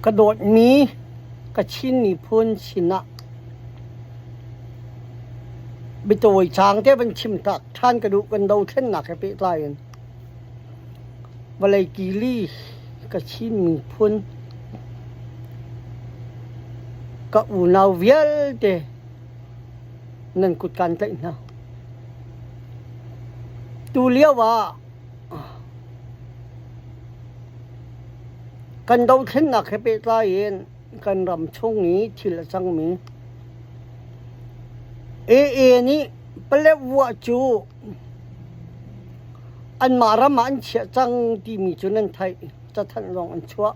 Ka dawtmi ka Chin miphun sinah biatawi caang te van chim tak ṭhan ka duh. Kan dothlennak he pehtlai in vawlei kili ka Chin miphun ka unau vialte nan kut kaan tlaih hna. Tulio ah kan dothlennak he pehtlai in kan ram chung i thil a cangmi AA nih Paletwa cu anmah ram ah an chiah cang timi cu nan theih. Cathanh zong an chuah.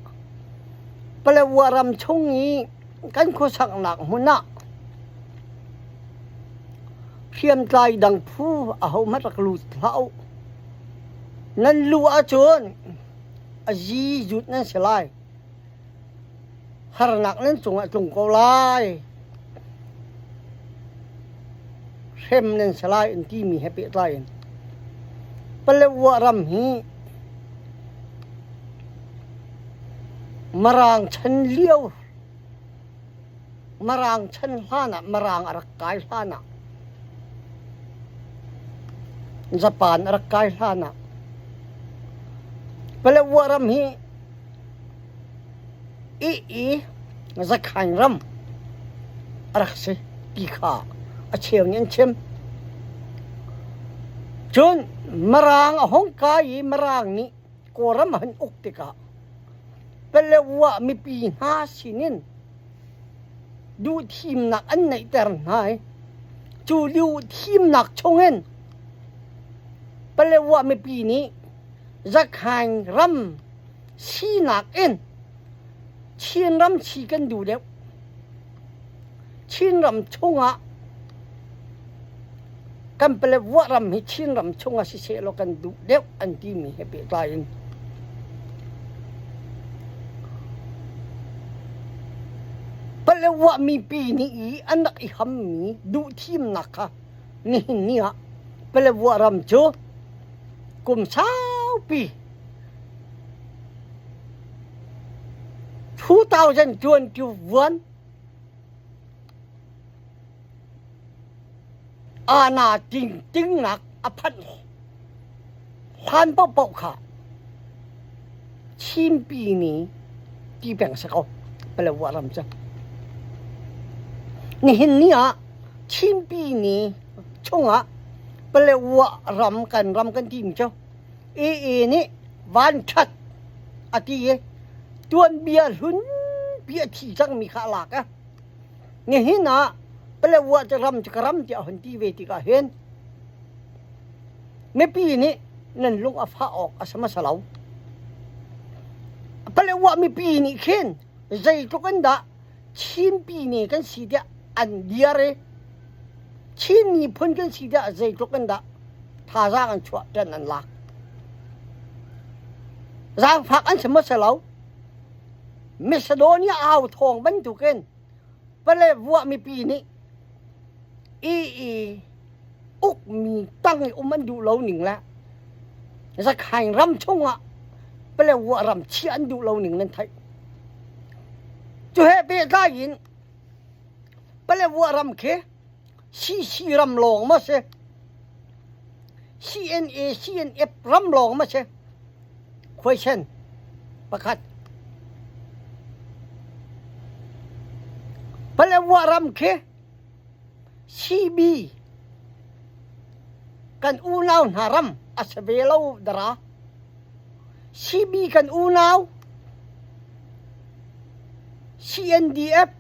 Paletwa ram chung i kan khuasaknak hmun ah hriamtlai dang phu ahohmanh rak lut hlah u. Nan luh ahcun a zi zut nan si lai. Harnak nan cungah tlung ko lai. Hrem nan si lai an timi he pehtlai in Paletwa ram hi Mirang chan lio Mirang chan hlan ah Mirang a rak kai hlan ah Japan a rak kai hlan ah Paletwa ram hi i Zakhain ram a rak si ti kha a cheu nih an chim. Cun Mirang a hung kai i Mirang nih Kawlram a hun uk tikah Paletwa mipi hna sinin duhthimnak an neihter hna i cu duhthimnak chungin Paletwa mipi nih Zakhain ram sinak in Chinram si kan duh deuh. Chinram chungah kan Paletwa ram hi Chinram chungah siseh law kan duh deuh an timi he pehtlai in Paletwa mipi nih i an rak i hammi duhthimnak kha nihin ni ah Paletwa ram cu kum saupi 2021 Ana tingtingnak a phanh hlan paohpaoh kha Chinpi nih ti peng si ko Paletwa ram cu. Nihin ni ah Chinpi ni chungah Paletwa ram kan ram kan timi cu AA nih vanṭhat a ti i tuanbia hlunpi a thi cangmi kha a lak i nihin ah Paletwa cu ram cu ka ram tiah a hun ti ve tikah hin mipi nih nan lung a fah awk a si hmasa lo. Paletwa mipi nih khin zeitluk in dah Chinpi ne kan si tiah an diar i Chin miphun kan si tiah zeitluk in dah thazaang an chuah ṭan an lak. Zaangfak an si maw si lo? Macedonia au thawng bantukin Paletwa mipi nih i i ukmi tang i um an duh lo ning le Zakhaing ram chungah Paletwa ram chiah an duh lo ning nan theih. Cu he pehtlai in Paletwa ram khi CC ram lawng maw si? CNA, CNF ram lawng maw si? Question pakhat. Paletwa ram khi CB kan unau hna ram a si ve lo dara. CB kan unau CNDF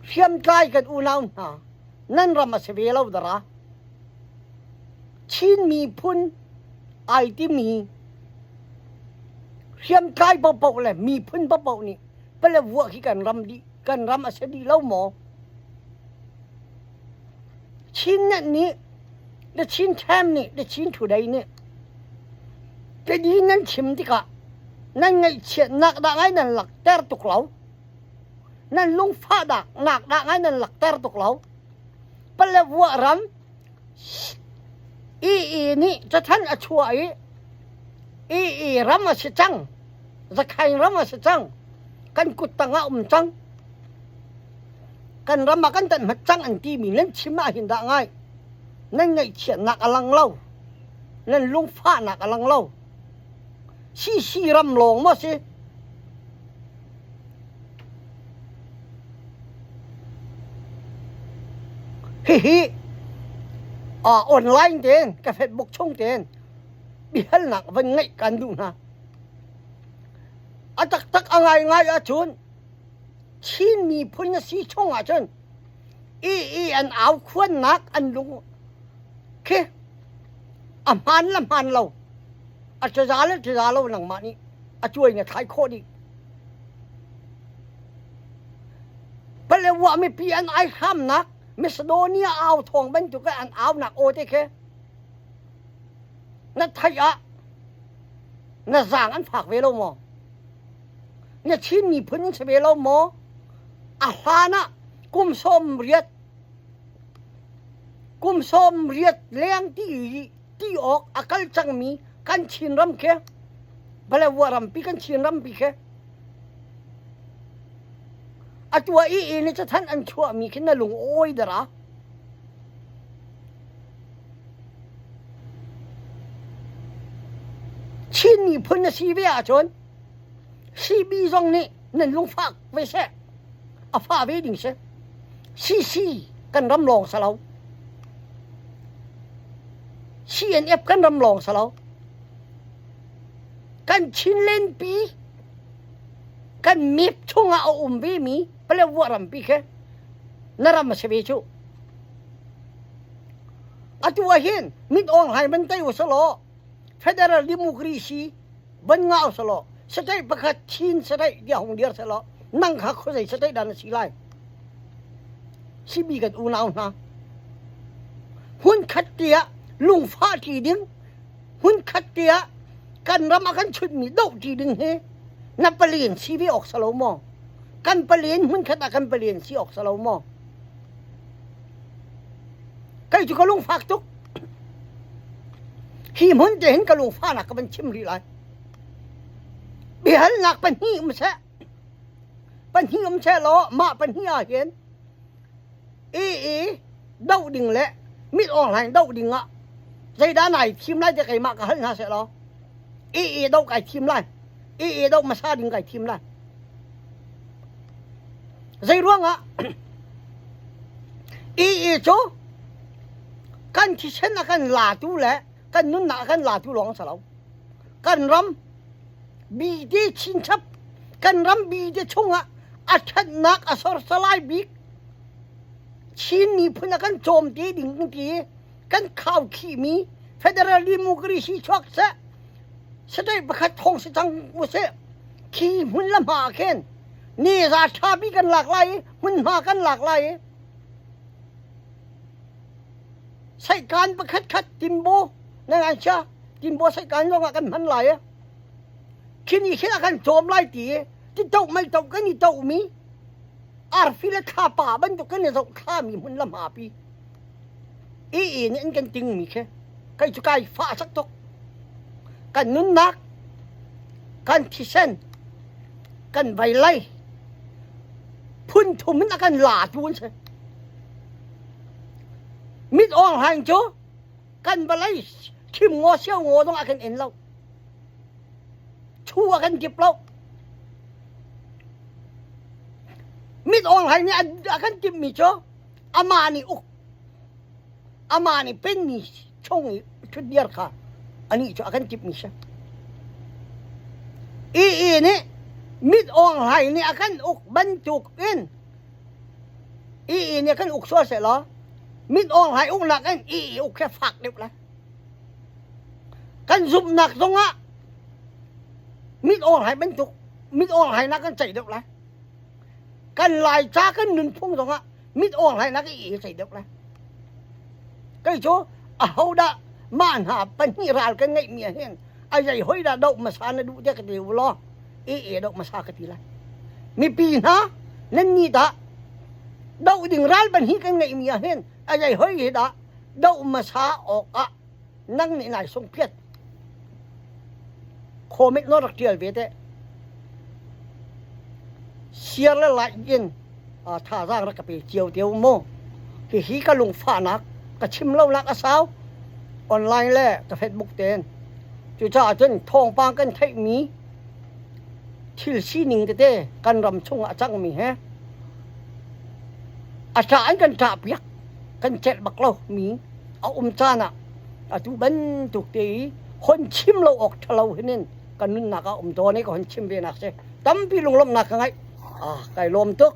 hriamtlai kan unau hna nan ram a si ve lo dara. Chin miphun ai timi hriamtlai paohpaoh le miphun paohpaoh nih Paletwa khi kan ram dih kan ram a si dih lo maw? Chin net nih the Chin Time nih the Chin Today nih Tedi nan chim tikah nan ngaihchiatnak dah ngai nan lakter tuk lo. Nan lungfah dah nak dah ngai nan lakter tuk lo. Paletwa ram II nih cathanh a chuah i II ram a si cang. Zakhaing ram a si cang. Kan kut tangah um cang. Kan ram ah kan tan hmat cang an timi nan chim ah hin dah ngai. Nan ngaihchiatnak a lang lo. Nan lungfahnak a lang lo. CC ram lawng maw si? Hihi uh, online tein ka Facebook chung tein bihalnak van ngeih kan duh hna. A taktak a ngaingai ahcun Chin miphun na si chung ahcun i i an au khuannak an lung khi a hmaan le hmaan lo a ṭaza le ṭaza lo nangmah nih a cuai na thlai khawh dih. Palewa mipi an ai hramnak Macedonia au thawng bantuk in an aunak aw te khi na theih ah na zaang an fak ve lo maw? Na Chin miphun an si ve lo maw? A hlan ah kum 80 kum 80 leng ti ti awk a kal cangmi kan Chinram khi Paletwa rampi kan Chin rampi khi atu ah i ni cathanh an chuahmi khi na lung awi dara. Chin miphun na si ve ahcun CB zong nih nan lungfak ve seh a fah ve ding si. CC kan ram lawng si lo. CNF kan ram lawng si lo. Kan Chinland pi kan map chungah a um ve mi Paletwa rampi khi na ram a si ve cu. Atu ah hin Min Aung Hlaing van tei usih law Federal Democracy van ngah usih law state pakhat Chin state tiah hung dir seh law nang kha khuazei state dah na si lai? Simi kan unau hna. Hmunkhat te ah lungfah ṭi ding, hmunkhat te ah kan ram a kan chutmi doh ṭi ding hi na palen si ve awk si lo maw? Kan palen hmunkhat ah kan palen si awk si lo maw? Kei cu ka lungfak tuk. Hi hmun te hin ka lungfahnak ka van chim rih lai. Biahalnak pahnih um seh. Pahnih um seh law mah pahnih ah hin i doh ding le mit awng doh ding ah zeidah nai thim lai ti keimah ka hal hna seh law i doh kai thim lai. I doh hmasa ding kai thim lai. Zei ruangah i cu kan thisen a kan latu le kan nunnak a kan latu lawng si lo. Kan ram bi te chinchap kan ram bi te chungah a ṭhatnak a sorsalai bik Chin miphun a kan cawm te ding ti kan khaukhihmi Federal Democracy chuak seh state pakhat thong si cang usih khi hmun le hma khin ni za ṭha bi kan lak lai i hmunhma kan lak lai i saikan pakhat khat timbo na ngai chia timbo saikan zong ah kan hman lai i khi ni khi ah kan cawm lai ti i ti to mei to kan i to mi arfi le thlapa bantuk kan i zoh thlami hmun le hma pi i i nih an kan tingmi khi kei cu kai fah sak tuk kan nunnak kan thisen kan veilei phun thum in a kan latu an si mit awng hlaing cu kan vawlei thim ngaw sio ngaw zong a kan en lo thu a kan kip lo mit awng hlaing nih a kan timhmi cu amah nih uk amah nih penmi chung i ṭhutdir kha anih cu a kan timhmi si. I nih mit awng hlai nih a kan uk bantuk in i nih a kan uk sual seh law mit awng hlai uknak in i uk khi fak deuh lai. Kan zumhnak zongah mit awng hlai bantuk mit awng hlai nak kan ceih deuh lai. Kan Laica kan nunphung zongah mit awng hlainak i i cei deuh lai. Kei cu ahodah mah hna pahnih ral kan ngeihmi ah hin a zei hoi dah doh hmasa na duh tiah ka ti u law i e doh hmasa ka ti lai. Mipi hna nan nih dah doh ding ral pahnih kan ngeihmi ah hin a zei hoi hi dah doh hmasa awk ah nang nih nai sungphiat. Comment no rak tial ve te. Share le like in thazaang rak ka pe cio te u mu. Hihi ka lungfahnak ka chim lonak a sau. Online le ka Facebook tein. Cucaah cun thawngpang kan theihmi thil sining tete kan ram chungah a cangmi he a ṭah in kan ṭahpiak kan celh bak lo mi a um caan ah atu bantuk te i hon chim lo awk ṭhalo hin kan nunnak ah um tawn i ka hon chim ve nak si. Tampi lunglawmhnak ka ngeih. Ah, kai lawm tuk.